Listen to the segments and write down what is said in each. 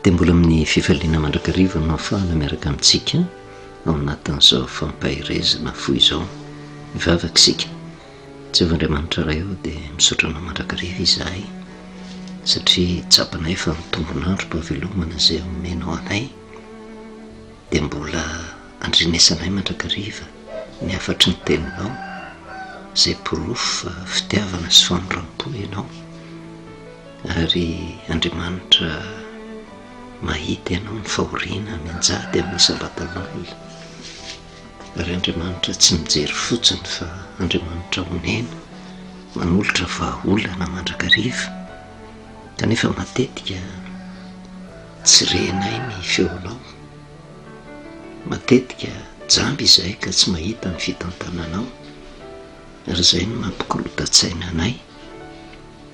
Dia mbola amin'ny fifaliana mandrakariva no ahafahana miaraka amintsika ao anatin'izao fampaherezana fo izao. Mivavaka isika. Jehovah Andriamanitra Ray ô, dia misaotra Anao mandrakariva izahay satria tsapanay fa ny tombon'androm-pahavelomana izay omenao anay dia mbola andrenesanay mandrakariva ny hafatry ny Teninao izay porofo fa fitiavana sy famindram-po Ianao ary Andriamanitra mahita Ianao ny fahoriana mianjady amin'ny isam-batan'olona ary Andriamanitra tsy mijery fotsiny fa Andriamanitra onena manolotra vahaolana mandrakariva kanefa matetika tsy renay ny feonao. Matetika jamba izahay ka tsy mahita ny fitantananao ary izay no mampikorontan-tsaina anay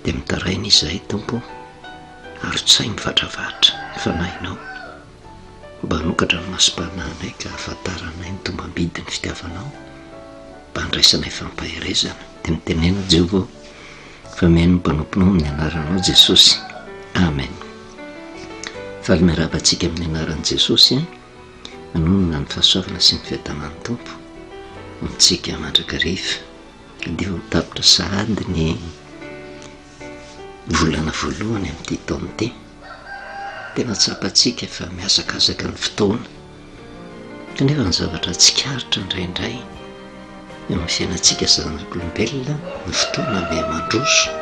dia mitaraina izahay Tompo ô, arotsahy mivatravatra ny fanahinao mba hanokatra ny masom-panahinay ka hahafantaranay ny tombam-bidin'ny fitiavanao mba handraisanay fampaherezana. Dia mitenena Jehovah ô fa mihaino ny mpanomponao amin'ny anaranao Jesosy. Amen. Faly miarahaba antsika amin'ny anaran'i Jesosy manonona ny fahasoavana sy ny fiadanan'ny Tompo amintsika mandrakariva. Dia ho tapitra sahady ny volana voalohany amin'ity taona ity. Tena tsapantsika fa mihazakazaka ny fotoana. Kanefa ny zavatra tsikaritra indraindray eo amin'ny fiainantsika zanak'olombelona, ny fotoana miha-mandroso,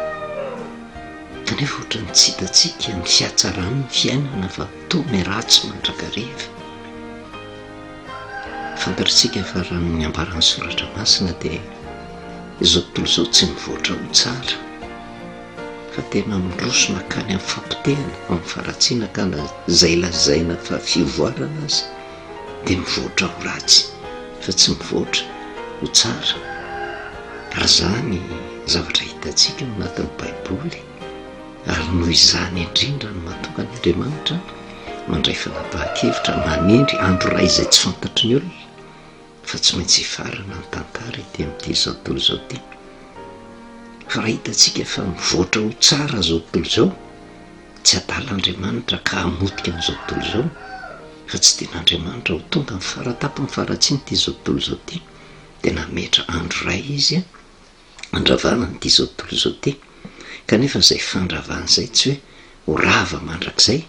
kanefa ohatran'ny tsy hitantsika ny fihatsaran'ny fiainana fa toa miharatsy mandrakariva. Fantatritsika fa raha ny ambaran'ny soratra masina dia izao tontolo izao tsy mivoatra ho tsara fa tena miroso mankany amin'ny fampotehana, amin'ny faharatsiana ka na izay lazaina fa fivoarana aza dia mivoatra ho ratsy fa tsy mivoatra ho tsara. Ary izany zavatra hitantsika ao anatin'ny Baiboly ary noho izany indrindra no mahatonga an'Andriamanitra mandray fanapahan-kevitra manendry andro iray izay tsy fantatry ny olona fa tsy maintsy hifarana ny tantara ety amin'ity izao tontolo izao ity. Fa raha hitantsika fa mivoatra ho tsara izao tontolo izao, tsy adala Andriamanitra ka hamotika an'izao tontolo izao, fa tsy tian'Andriamanitra ho tonga amin'ny faratampony faharatsiana ity izao tontolo izao ity, dia nametra andro iray Izy handravana an'ity izao tontolo izao ity. Kanefa izay fandravana izay tsy hoe ho rava mandrakizay,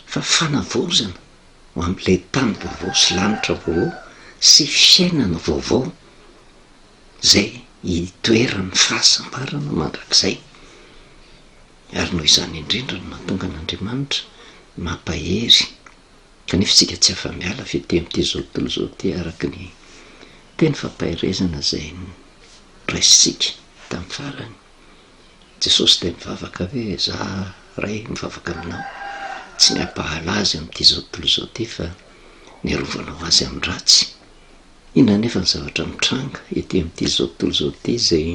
fa fanavaozana ho amin'ilay tany vaovao sy lanitra vaovao sy fiainana vaovao izay hitoeran'ny fahasambarana mandrakizay. Ary noho izany indrindra no mahatonga an'Andriamanitra mampahery, kanefa isika tsy afa-miala fa ety amin'ity izao tontolo izao ity araka ny teny fampaherezana izay noraisintsika tamin'ny farany. Jesosy dia nivavaka hoe, Za Ray mivavaka aminao, tsy ny hampahala azy amin'ity izao tontolo izao ity fa ny harovanao azy amin'ny ratsy. Inona anefa ny zavatra mitranga ety amin'ity izao tontolo izao ity izay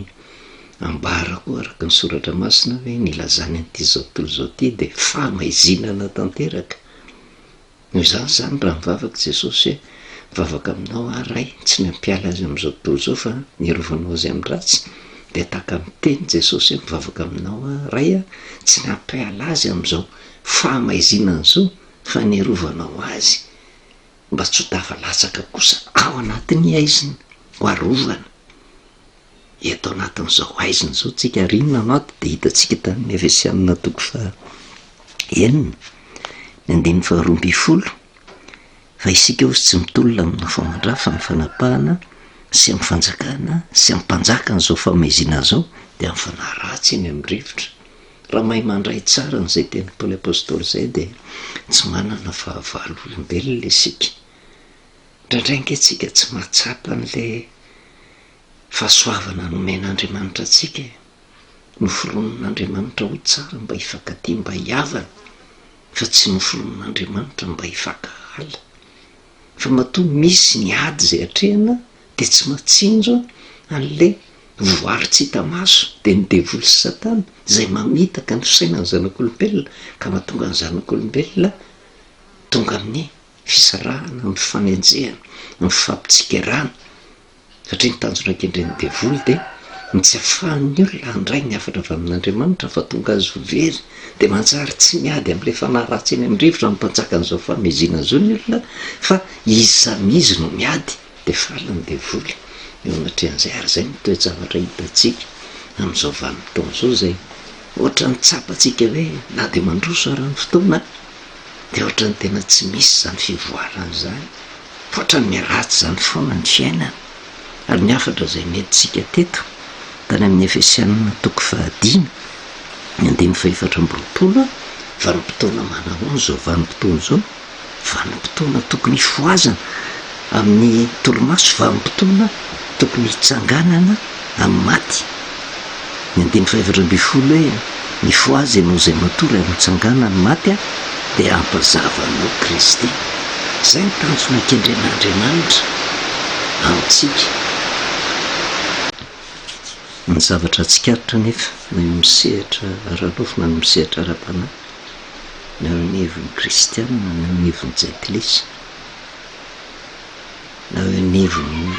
ambara koa araka ny soratra masina hoe ny ilazany an'ity izao tontolo izao ity dia fahamaizinana tanteraka. Noho izany izany raha mivavaka Jesosy hoe, mivavaka aminao aho Ray, tsy ny hampiala azy amin'izao tontolo izao fa ny hiarovanao azy amin'ny ratsy, dia tahaka miteny Jesosy hoe mivavaka aminao aho Ray a, tsy ny hampiala azy amin'izao fahamaizinana izao fa ny hiarovanao azy mba tsy ho tafalatsaka kosa ao anatin'ny haizina, ho arovana. Eto anatin'izao haizina izao tsika ary inona no ato dia hitantsika tamin'ny Efesianina toko faha enina ny andininy faharoa ambin'ny folo fa isika hozy tsy mitolona amin'ny nofo aman-dra fa amin'ny fanapahana sy amin'ny fanjakana sy amin'ny mpanjaka an'izao fahamezina izao dia amin'ny fanahy ratsy eny amin'ny rivotra. Raha mahay mandray tsara an'izay tenin'i Paoly Apostoly izay dia tsy manana fahavalo olombelona isika. Indraindray ange tsika tsy mahatsapa an'ilay fahasoavana nomen'Andriamanitra antsika e. Noforonin'Andriamanitra ho tsara mba hifankatia, mba hihavana, fa tsy noforonin'Andriamanitra mba hifankahala. Fa matoa misy ny ady izay atrehina dia tsy mahatsinjo an'ilay voary tsy hita maso, dia ny devoly sy satana izay mamitaka ny fisainan'ny zanak'olombelona ka mahatonga ny zanak'olombelona tonga amin'ny fisarahana, amin'ny fifanenjehana, amin'ny fifampitsikerana, satria ny tanjona kendren'ny devoly dia Ny tsy ahafahan'ny olona handray ny hafatra avy amin'Andriamanitra fa tonga azy ho very dia manjary tsy miady amin'ilay fanahy ratsy eny amin'ny rivotra ny mpanjakan'izao fahamezina izao ny olona fa izy samy izy no miady dia faly ny devoly eo anatrehan'izay ary izay no toe-javatra hitantsika amin'izao vanim-potoana izao izay ohatran'ny tsapantsika hoe na dia mandroso ara ny fotoana dia ohatran'ny tena tsy misy izany fivoarana izany fa ohatran'ny miharatsy izany foana ny fiainana. Ary ny hafatra izay nentintsika teto, tany amin'ny Efesianina toko fahadimy, ny andininy fahefatra amby 20, vanim-potoana manahoana izao vanim-potoana izao? Vanim-potoana tokony hifohazana amin'ny torimaso, vanim-potoana tokony hitsanganana amin'ny maty. Ny andininy fahefatra 14 hoe, Mifohaza ianao izay matory ary mitsangàna ny maty dia hampazava anao Kristy. Izay ny tanjona kendren'Andriamanitra amintsika. Ny zavatra tsikaritra anefa na eo amin'ny sehatra ara-nofo na amin'ny sehatra ara-panahy, na eo anivon'ny kristiana na eo anivon'ny jentilisa, na eo anivon'ny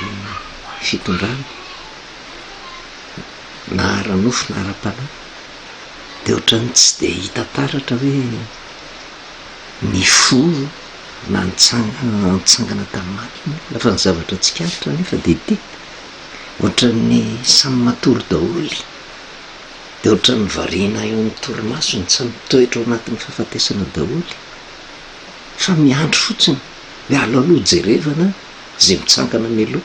fitondrana, na ara-nofo na ara-panahy, dia ohatran'ny tsy dia hita taratra hoe nifoha na nitsangana tamin'ny maty ny olona fa ny zavatra tsikaritra anefa dia ity, ohatran'ny samy matory daholo, dia ohatran'ny variana eo amin'ny torimasony, samy mitoetra ao anatin'ny fahafatesana daholo, fa miandry fotsiny hoe aleo aloha jerevana izay mitsangana mialoha.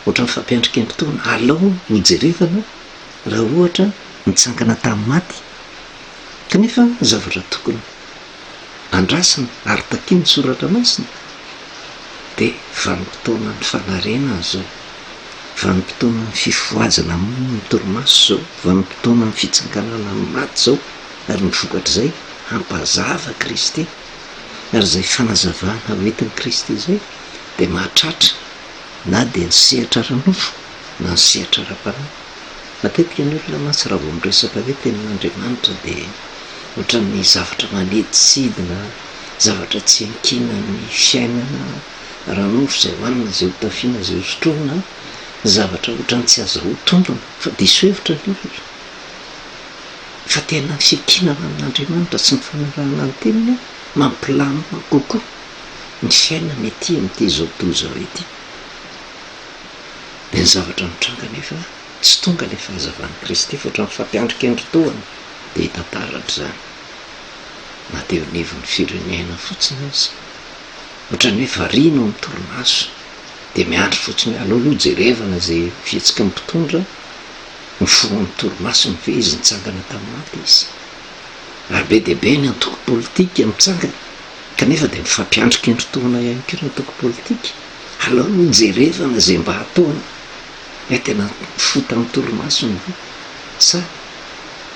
Ohatran'ny fampiandrikendritoana, alao ho jerevana raha ohatra nitsangana tamin'ny maty. Kanefa ny zavatra tokony andrasana ary takian'ny Soratra Masina dia vanim-potoanan'ny fanarenana izao, vanim-potoanan'ny fifohazana amin'ny torimaso izao, vanim-potoanan'ny fitsanganana amin'ny maty izao, ary ny vokatr'izay hampazava Kristy. Ary izay fanazavana hoentin'i Kristy izay dia mahatratra na dia ny sehatra ara-nofo na ny sehatra ara-panahy. Matetika ny olona mantsy raha vao miresaka hoe tenin'Andriamanitra dia ohatran'ny zavatra manidintsidina, zavatra tsy iankinan'ny fiainana ara-nofo, izay hohanina, izay hotafiana, izay hosotroina, zavatra ohatran'ny tsy azahoan-tombony fa diso hevitra ny olona. Fa tena ny fiankinana amin'Andriamanitra sy ny fanarahana ny teniny mampilamina kokoa ny fiainana ety amin'ity izao tontolo izao ity. Dia ny zavatra mitranga anefa, tsy tonga ilay fahazavan'i Kristy fa ohatran'ny fampiandrikendritohana dia hita taratra izany na dia eo anivon'ny firenena fotsiny aza. Ohatran'ny hoe variana ao amin'ny torimaso dia miandry fotsiny hoe aleo aloha jerevana izay fihetsiky ny mpitondra, mifoha amin'ny torimasony ve izy, nitsangana tamin'ny maty izy. Ary be dia be ny antoko politika mitsangana kanefa dia mifampiandrikendritohana ihany koa ny antoko politika. Aleo aloha jerevana izay mba ataony hoe tena mifoha tamin'ny torimasony ve sa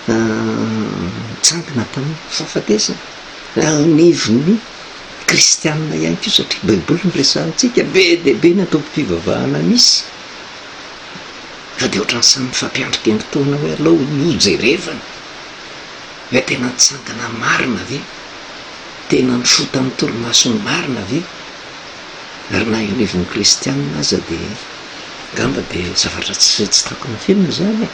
nitsangana tamin'ny fahafatesana. Anivon'ny kristianina ihany koa satria baiboly no resahantsika, be dia be ny antokom-pivavahana misy fa dia ohatran'ny samy mifampiandrikendritohana hoe aleo aloha jerevana hoe tena nitsangana marina ve? Tena nifoha tamin'ny torimasony marina ve? Ary na eo anivon'ny kristianina aza dia angamba dia zavatra tsy tsy takona afenina izany e!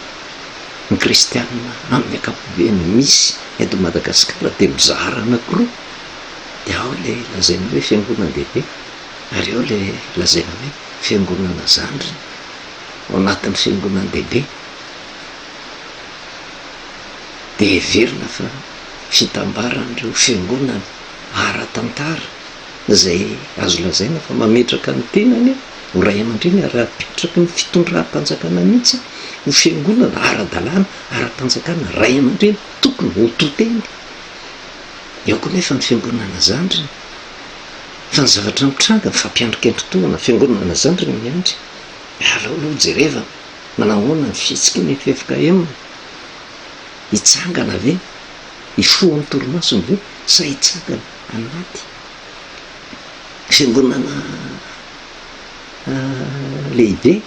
Ny kristianina amin'ny ankapobeny misy eto Madagasikara dia mizara anankiroa, dia ao ilay lazaina hoe fiangonan-dehibe ary ao ilay lazaina hoe fiangonana zandriny ao anatin'ny fiangonan-dehibe. Dia heverina fa fitambaran'ireo fiangonana ara-tantara izay azo lazaina fa mametraka ny tenany ho ray aman-dreny ary apetraky ny fitondram-panjakana mihitsy ho fiangonana ara-dalàna, ara-panjakana, ray aman-dreny tokony ho to teny. Eo koa nefa ny fiangonana zandriny. Fa ny zavatra mitranga, mifampiandrikendritohana, fiangonana zandriny miandry. Alao aloha jerevana, manahoana ny fihetsiky ny ffkm? Hitsangana ve? Hifoha amin'ny torimasony ve sa hitsangana anaty fiangonana lehibe,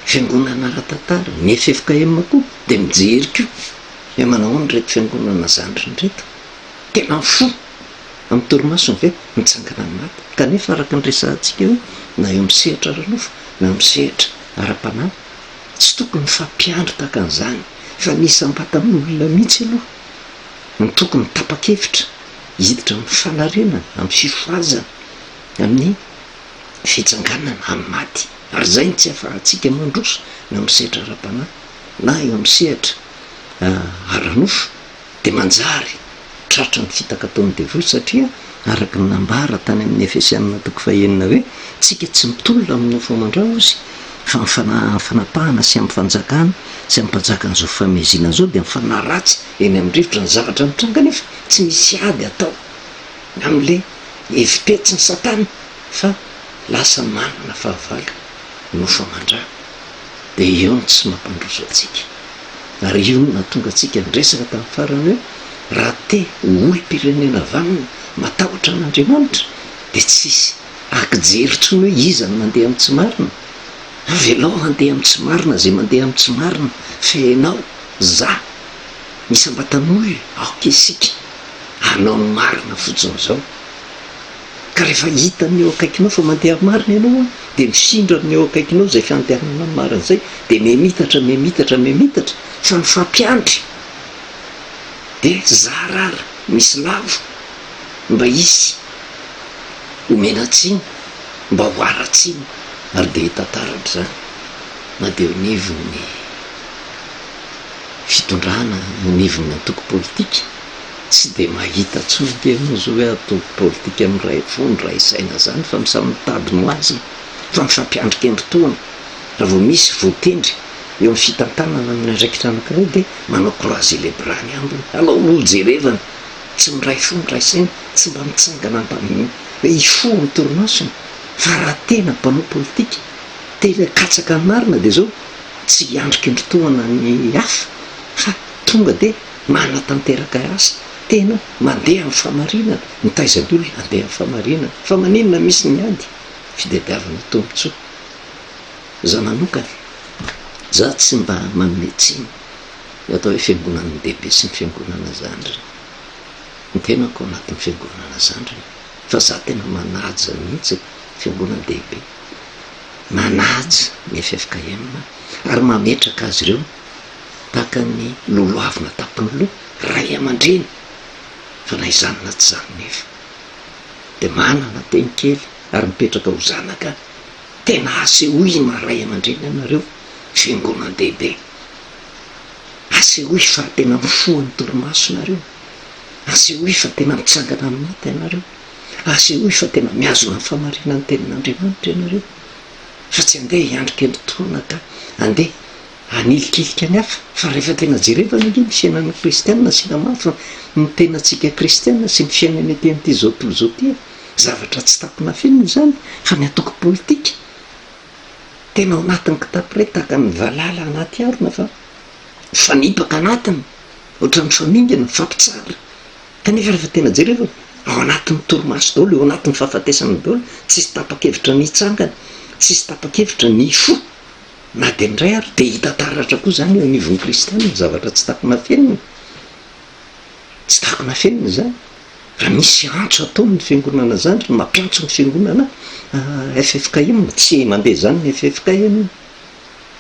fiangonana ara-tantara? Ny ffkm koa dia mijery koa hoe manahoana ireto fiangonana zandriny ireto? Tena mifoha amin'ny torimasony ve? Mitsangana amin'ny maty? Kanefa araka ny resahantsika hoe na eo amin'ny sehatra ara-nofo na eo amin'ny sehatra ara-panahy. Tsy tokony hifampiandry tahaka an'izany fa ny isam-batan'olona mihitsy aloha no tokony tapa-kevitra hiditra amin'ny fanarenana, amin'ny fifohazana, amin'ny fitsanganana amin'ny maty. Ary izay no tsy ahafahantsika mandroso na amin'ny sehatra ara-panahy na eo amin'ny sehatra ara-nofo dia manjary tratran'ny fitaka ataon'ny devoly satria araka ny nambara tany amin'ny Efesianina toko fahenina hoe tsika tsy mitolona amin'ny nofo aman-dra hozy fa amin'ny fanahy amin'ny fanapahana sy amin'ny fanjakana sy amin'ny mpanjakan'izao fahamezina izao dia amin'ny fanahy ratsy eny amin'ny rivotra ny zavatra mitranga nefa tsy misy ady atao amin'ilay hevi-petsin'i Satana fa lasa manana fahavalo nofo aman-dra dia eo no tsy mampandroso antsika. Ary io no nahatonga antsika niresaka tamin'ny farany hoe raha te ho olom-pirenena vanona, matahotra an'Andriamanitra, dia tsy hisy ankijery intsony hoe iza no mandeha amin'ny tsy marina. Avelao handeha amin'ny tsy marina izay mandeha amin'ny tsy marina, fa ianao, za, ny isam-batan'olona, aoka isika hanao ny marina fotsiny izao. Ka rehefa hitan'ny eo akaikinao fa mandeha amin'ny marina ianao an, dia mifindra amin'ny eo akaikinao izay fandehanana amin'ny marina izay, dia mihamitatra, mihamitatra, mihamitatra, fa mifampiandry. Dia zara ary misy lavo mba hisy homena tsiny, mba ho haratsiana, ary dia hita taratra izany na dia eo anivon'ny fitondrana, eo anivon'ny antoko politika. Tsy dia mahita intsony ange ianao izao hoe antoko politika miray fo, miray saina izany fa samy mitady ny ho azy fa mifampiandry kendritohana. Raha vao misy voatendry eo amin'ny fitantanana amin'ny andraikitra anankiray dia manao croiser les bras ny ambiny. Alao aloha jerevana, tsy miray fo, miray saina, tsy mba mitsangana mba hoe hifoha amin'ny torimasony fa raha tena mpanao politika, tena katsaka ny marina dia izao tsy hiandry kendritohana ny hafa fa tonga dia Manatanteraka asa tena mandeha amin'ny fahamarinana, mitaiza ny olona handeha amin'ny fahamarinana. Fa maninona misy ny ady? Fitadiavana tombontsoa. Za manokana, za tsy mba manome tsiny ny atao hoe fiangonan'ny dehibe sy ny fiangonana zandriny. Ny tenako ao anatin'ny fiangonana zandriny, fa za tena manaja mihitsy fiangonan-dehibe, manaja ny ffkm ary mametraka azy ireo tahaka ny lolohavina tampony loha ray aman-dreny fa na izany na tsy izany nefa dia manana teny kely ary mipetraka ho zanaka tena asehoy maha ray aman-dreny anareo fiangonan-dehibe asehoy fa tena mifoha ny torimaso nareo asehoy fa tena mitsangana amin'ny maty ianareo asehoy fa tena mihazona ny famarinan'ny tenin'Andriamanitra ianareo fa tsy andeha hiandry kely taona ka andeha Hanilikilika ny hafa, fa rehefa tena jerevana ange ny fiainan'ny kristiana asiana mafy ny tenantsika kristiana sy ny fiainana ety amin'ity izao tontolo izao ity e! Zavatra tsy takona afenina izany fa ny antoko politika tena ao anatin'ny kitapo iray tahaka ny valala anaty harona fa mifanipaka anatiny ohatran'ny famingana mifampitsara kanefa rehefa tena jerevana ao anatin'ny torimaso daholo eo anatin'ny fahafatesana daholo tsisy tapa-kevitra ny hitsangana tsisy tapa-kevitra ny hifoha Na dia indray ary dia hita taratra koa izany eo anivon'ny kristiana ny zavatra tsy takona afenina. Tsy takona afenina izany. Raha misy antso ataon'ny fiangonana zandriny, mampiantso ny fiangonana ffkm, tsy mandeha izany ny ffkm.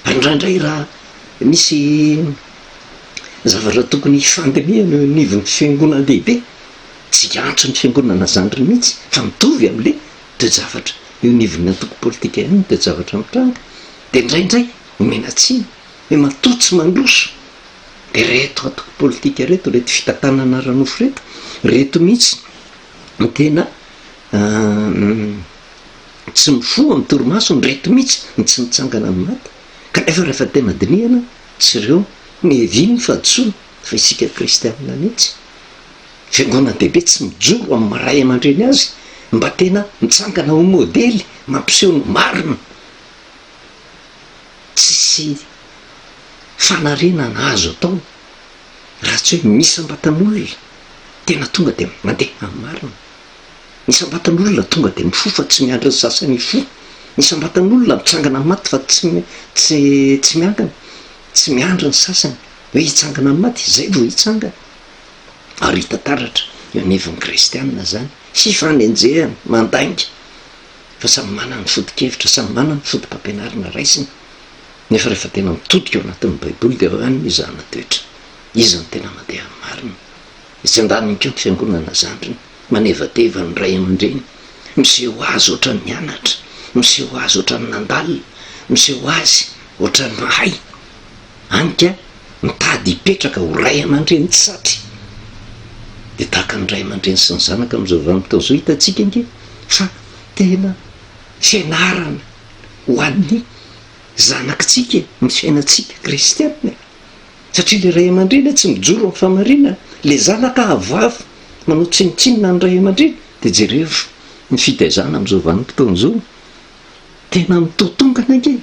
Ary indraindray raha misy zavatra tokony hifandinihana eo anivon'ny fiangonan-dehibe, tsy hiantso ny fiangonana zandriny mihitsy fa mitovy amin'ilay toe-javatra eo anivon'ny antoko politika ihany ny toe-javatra mitranga dia indraindray omena tsiny hoe matoa tsy mandroso dia ireto antoko politika ireto, ireto fitantanana ara-nofo ireto, ireto mihitsy no tena tsy mifoha amin'ny torimasony, ireto mihitsy no tsy mitsangana amin'ny maty. Kanefa rehefa tena dinihana tsy ireo no niavian'ny fahadisoana fa isika kristianina mihitsy. Fiangonan-dehibe tsy mijoro amin'ny maha ray aman-dreny azy, mba tena mitsangana ho modely mampiseho ny marina. Tsisy fanarenana azo atao raha tsy hoe misy ambatan'olona tena tonga dia mandeha amin'ny marina. Misy ambatan'olona tonga dia mifoha fa tsy miandry ny sasany hifoha. Misy ambatan'olona mitsangana amin'ny maty fa tsy tsy tsy miangana, tsy miandry ny sasany hoe hitsangana amin'ny maty, izay vao hitsangana. Ary hita taratra eo anivon'ny kristiana izany, fifanenjehana, mandainga, fa samy manana ny foto-kevitra, samy manana ny foto-pampianarana raisiny. Nefa rehefa tena mitodika ao anatin'ny Baiboly dia ao ihany ny mizahana toetra. Iza no tena mandeha amin'ny marina? Etsy andaniny koa ny fiangonana zandriny, manevateva ny ray aman-dreny, miseho azy ohatran'ny nianatra, miseho azy ohatran'ny nandalina, miseho azy ohatran'ny mahay. Any ka mitady hipetraka ho ray aman-dreny tsy satry. Dia tahaka ny ray aman-dreny sy ny zanaka amin'izao vanim-potoana izao hitantsika ange fa tena fianarana ho an'ny zanakitsika e, ny fiainantsika kristianina e. Satria le ray aman-dreny tsy mijoro amin'ny fahamarinana, le zanaka avoavo manao tsinontsinona ny ray aman-dreny, dia jerevo ny fitaizana amin'izao vanim-potoana izao, tena mitotongana ange.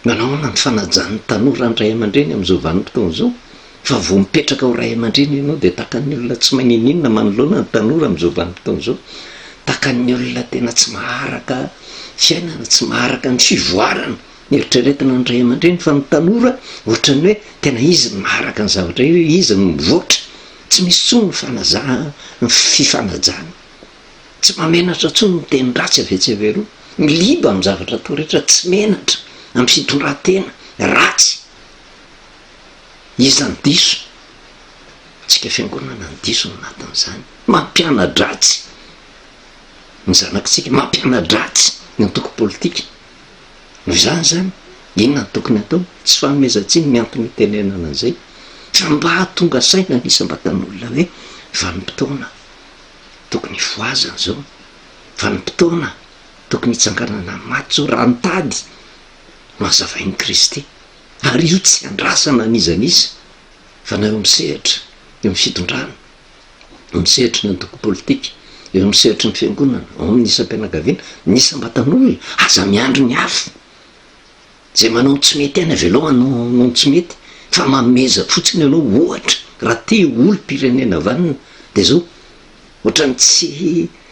Manao ahoana ny fanajan'ny tanora ny ray aman-dreny amin'izao vanim-potoana izao? Fa vao mipetraka ho ray aman-dreny ianao dia takan'ny olona tsy maninona manoloana ny tanora amin'izao vanim-potoana izao. Takan'ny olona tena tsy maharaka fiainana, tsy maharaka ny fivoarana. Eritreretina ny ray aman-dreny fa ny tanora ohatran'ny hoe tena izy no maharaka ny zavatra io, izy no mivoatra. Tsy misy intsony ny fanaza- ny fifanajana. Tsy mahamenatra intsony ny miteny ratsy avy etsy avy eroa. Miliba amin'ny zavatra atao rehetra, tsy menatra amin'ny fitondran-tena ratsy. Iza no diso? Tsika fiangonana no diso ao anatin'izany. Mampiana-dratsy ny zanakitsika, mampiana-dratsy ny antoko politika. Noho izany izany, inona no tokony hatao? Tsy fanomezan-tsiny ny antony itenenana an'izay, fa mba hahatonga saina ny isam-batan'olona hoe vanim-potoana tokony hifohazana izao, vanim-potoana tokony hitsanganana amin'ny maty izao raha ny tady no hazavain'i Kristy. Ary io tsy andrasana an'iza n'iza fa na eo amin'ny sehatra, eo amin'ny fitondrana, eo amin'ny sehatry ny antoko politika, eo amin'ny sehatry ny fiangonana, ao amin'ny isam-pianakaviana, ny isam-batan'olona, aza miandry ny hafa. Izay manao ny tsy mety ihany avelao hanao ny tsy mety fa manomeza fotsiny ianao ohatra raha te ho olom-pirenena vanona dia izao ohatran'ny tsy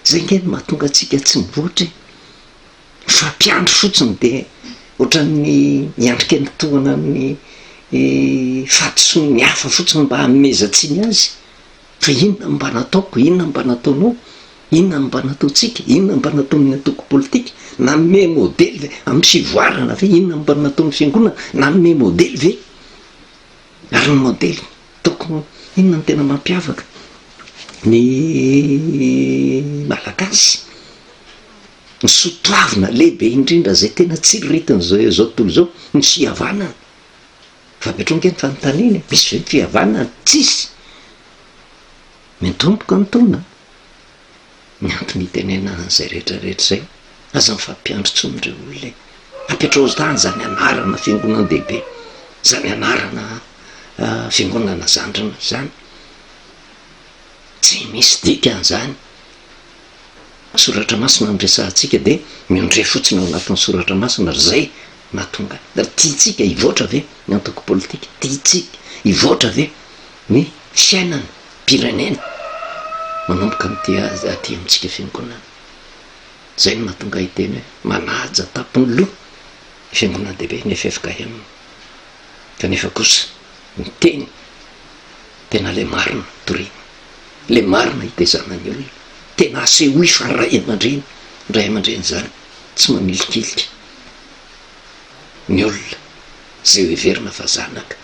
izay ange no mahatonga antsika tsy mivoatra e! Mifampiandry fotsiny dia ohatran'ny miandry kendritohana ny fahadisoan'ny hafa fotsiny mba hanomezan-tsiny azy. Fa inona no mba nataoko, inona no mba nataonao, inona no mba nataontsika, inona no mba nataon'ny antoko politika, nanome modely ve amin'ny fivoarana ve, inona no mba nataon'ny fiangonana, nanome modely ve? Ary ny modely tokony, inona no tena mampiavaka ny Malagasy? Ny soatoavina lehibe indrindra izay tena tsiriritin'izao izao tontolo izao, ny fihavanana. Fa apetrao ange ny fanontaniana e, misy ve ny fihavanana? Tsisy! Miantomboka ny taona, ny antony itenenana an'izay rehetra rehetra izay, aza mifampiandry intsony ireo olona e! Apetrao tany izany anarana fiangonan-dehibe, izany anarana fiangonana zandrina izany, tsy misy dikany izany. Soratra masina no resahantsika dia miondreha fotsiny ao anatin'ny soratra masina ry zay mahatonga ry tiantsika hivoatra ve ny antoko politika tiantsika hivoatra ve ny fiainana pirenena manomboka amin'ity aty amintsika fiangonana zay no mahatonga ahy hiteny hoe manaja tampony loha ny fiangonan-dehibe ny ffkm kanefa kosa ny teny tena le marina toriana Le marina hitezana ny olona. Tena asehoy fa ray aman-dreny, ny ray aman-dreny izany tsy manilikilika ny olona izay heverina fa zanaka.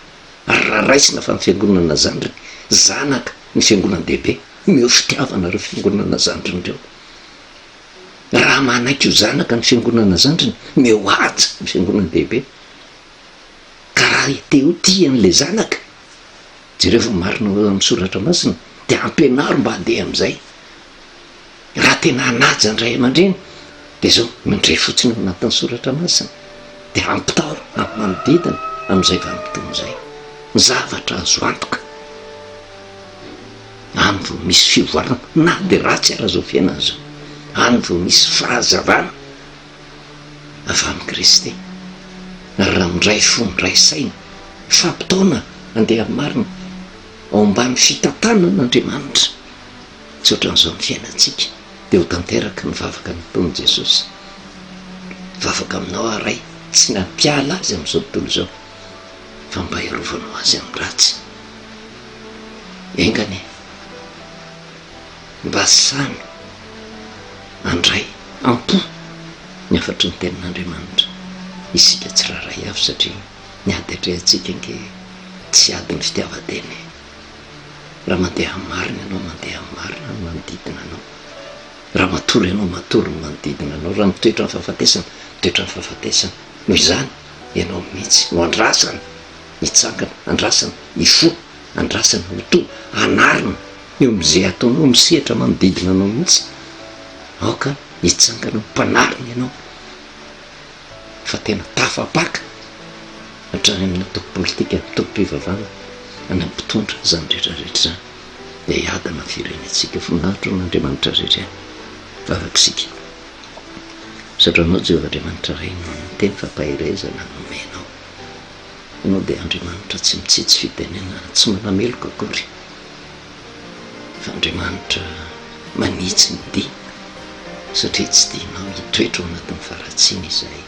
Ary raha raisina fa ny fiangonana zandriny, zanaka ny fiangonan-dehibe, omeo fitiavana ireo fiangonana zandriny ireo. Raha manaiky ho zanaka ny fiangonana zandriny, omeo haja ny fiangonan-dehibe. Ka raha te ho tia an'ilay zanaka, Jereo fa marina ao amin'ny soratra masina dia ampianaro mba handeha amin'izay. Raha tena hanaja ny ray aman-dreny dia izao mindre fotsiny ao anatin'ny soratra masina dia ampitao amin'ny manodidina amin'izay vanim-potoana izay. Ny zavatra azo antoka any vao misy fivoarana na dia ratsy ara izao fiainana izao. Any vao misy fahazavana avy amin'i Kristy. Ary raha miray fo miray saina Mifampitaona handeha amin'ny marina ao ambany fitantanan'Andriamanitra. Tsy ohatran'izao ny fiainantsika, dia ho tanteraka ny vavaka nataon'i Jesosy. Mivavaka aminao aho Ray, tsy nampiala azy amin'izao tontolo izao, fa mba hiarovanao azy amin'ny ratsy. Enga anie mba samy handray am-po ny hafatry ny Tenin'Andriamanitra. Isika tsirairay avy satria ny ady atrehantsika ange tsy adin'ny fitiavan-tena e. Raha mandeha amin'ny marina ianao, mandeha amin'ny marina ny manodidina anao. Raha matory ianao, matory ny manodidina anao. Raha mitoetra amin'ny fahafatesana, mitoetra amin'ny fahafatesana. Noho izany, ianao mihitsy no andrasana hitsangana, andrasana hifoha, andrasana ho tonga, hanarina eo amin'izay ataonao, amin'ny sehatra manodidina anao mihitsy. Aoka hitsangana ho mpanarina ianao fa tena tafapaka hatrany amin'ny antoko politika, antokom-pivavahana, any amin'ny mpitondra izany rehetra rehetra izany. Dia hiadana ny firenentsika. Voninahitra ho an'Andriamanitra irery ihany. Vavaka isika. Misaotra Anao Jehovah Andriamanitra Ray noho ny teny fampaherezana nomenao. Ianao dia Andriamanitra tsy mitsitsy fitenenana, tsy manameloka akory, fa Andriamanitra manitsy ny dia, satria tsy tianao hitoetra ao anatin'ny faharatsiana izahay.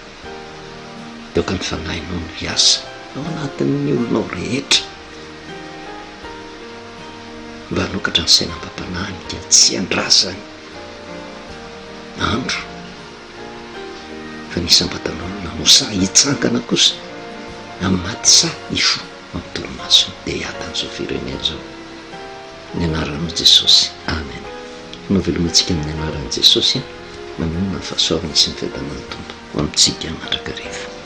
Dia aoka ny Fanahinao no hiasa ao anatin'ny olonao rehetra, mba hanokatra ny saina amam-panahiny ka tsy handrasany andro fa ny isam-batan'olona no sahy hitsangana kosa amin'ny maty sahy hifoha amin'ny torimasony dia hiadan'izao firenena izao. Ny anaranao Jesosy. Amen. Hanao veloma antsika amin'ny anaran'i Jesosy manonona ny fahasoavana sy ny fiadanan'ny Tompo ho amintsika mandrakariva.